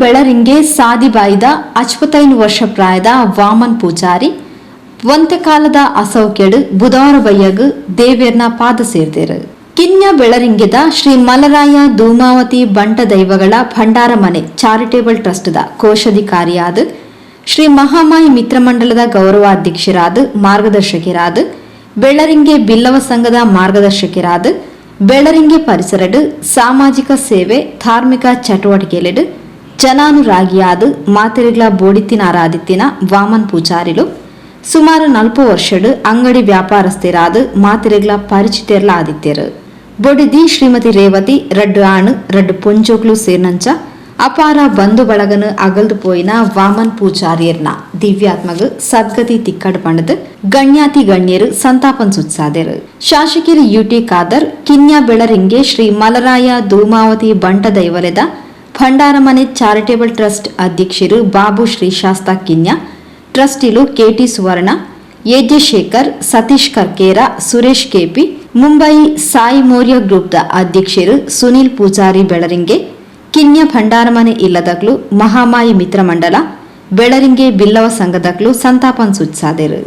ಬೆಳರಿಂಗೆ ಸಾದಿಬಾಯಿದ 65 ವರ್ಷ ಪ್ರಾಯದ ವಾಮನ್ ಪೂಜಾರಿ ಒಂತೆ ಕಾಲದ ಅಸೌಖ್ಯಡ್ ಬುಧವಾರ ಬಯ್ಯಗ್ ದೇವೆರ್ನ ಪಾದ ಸೇರ್ದೆರ್. ಕಿನ್ಯ ಬೆಳರಿಂಗೆದ ಶ್ರೀ ಮಲರಾಯ ಧೂಮಾವತಿ ಬಂಟ ದೈವಗಳ ಭಂಡಾರ ಮನೆ ಚಾರಿಟೇಬಲ್ ಟ್ರಸ್ಟ್ ದ ಕೋಶಾಧಿಕಾರಿಯಾದ್, ಶ್ರೀ ಮಹಾಮಾಯಿ ಮಿತ್ರ ಮಂಡಲದ ಗೌರವಾಧ್ಯಕ್ಷರಾದ್, ಮಾರ್ಗದರ್ಶಕರಾದ್, ಬೆಳ್ಳರಿಂಗೆ ಬಿಲ್ಲವ ಸಂಘದ ಮಾರ್ಗದರ್ಶಕರಾದ್, ಬೆಳ್ಳರಿಂಗೆ ಪರಿಸರಡ್ ಸಾಮಾಜಿಕ ಸೇವೆ, ಧಾರ್ಮಿಕ ಚಟುವಟಿಕೆಲೆಡ್ ಜನಾನುರಾಗಿಯಾದ್ ಮಾತೆರೆಗ್ಲ ಬೋಡಿತ್ತಿನಾರಾದಿತ್ತಿನ ವಾಮನ್ ಪೂಜಾರಿಲು ಸುಮಾರು ನಲ್ಪ ವರ್ಷಡ್ ಅಂಗಡಿ ವ್ಯಾಪಾರಸ್ಥರಾದ್ ಮಾತೆರೆಗ್ಲ ಪರಿಚಿತೆರ್ಲ ಆದಿತ್ತೆರ್. ಬೊಡಿದಿ ಶ್ರೀಮತಿ ರೇವತಿ, ರಡ್ಡ್ ಆಣ್ ರಡ್ಡ್ ಪೊಂಜೋಕ್ಲು ಸೇರ್ನಂಚ ಅಪಾರ ಬಂಧು ಬಳಗನ್ ಅಗಲ್ದು ಪೋಯಿನ ವಾಮನ್ ಪೂಜಾರಿಯರ್ನ ದಿವ್ಯಾತ್ಮಗ್ ಸದ್ಗತಿ ತಿಕ್ಕಡ್ ಪಂಡ್ದ್ ಗಣ್ಯಾತಿ ಗಣ್ಯೆರ್ ಸಂತಾಪನ್ ಸೂಚಿಸಾದೆರ್. ಶಾಸಕೆರ್ ಯು.ಟಿ ಖಾದರ್, ಕಿನ್ಯ ಬೆಳರಿಂಗೆ ಶ್ರೀ ಮಲರಾಯ ಧೂಮಾವತಿ ಬಂಟ ದೈವಲೆದ ಭಂಡಾರಮನೆ ಚಾರಿಟೇಬಲ್ ಟ್ರಸ್ಟ್ ಅಧ್ಯಕ್ಷೆರ್ ಬಾಬು ಶ್ರೀ ಶಾಸ್ತಾ ಕಿನ್ಯ, ಟ್ರಸ್ಟಿಲು ಕೆಟಿ ಸುವರ್ಣ, ಎಜೆ ಶೇಖರ್, ಸತೀಶ್ ಕರ್ಕೇರ, ಸುರೇಶ್ ಕೆಪಿ, ಮುಂಬೈ ಸಾಯಿ ಮೌರ್ಯ ಗ್ರೂಪ್ದ ಅಧ್ಯಕ್ಷೆರ್ ಸುನೀಲ್ ಪೂಜಾರಿ ಬೆಳರಿಂಗೆ, ಕಿನ್ಯ ಭಂಡಾರಮನೆ ಇಲ್ಲದಕ್ಲು, ಮಹಾಮಾಯಿ ಮಿತ್ರ ಮಂಡಲ, ಬೆಳರಿಂಗೆ ಬಿಲ್ಲವ ಸಂಘದಕ್ಲು ಸಂತಾಪನ್ ಸೂಚಿಸಾದೆರ್.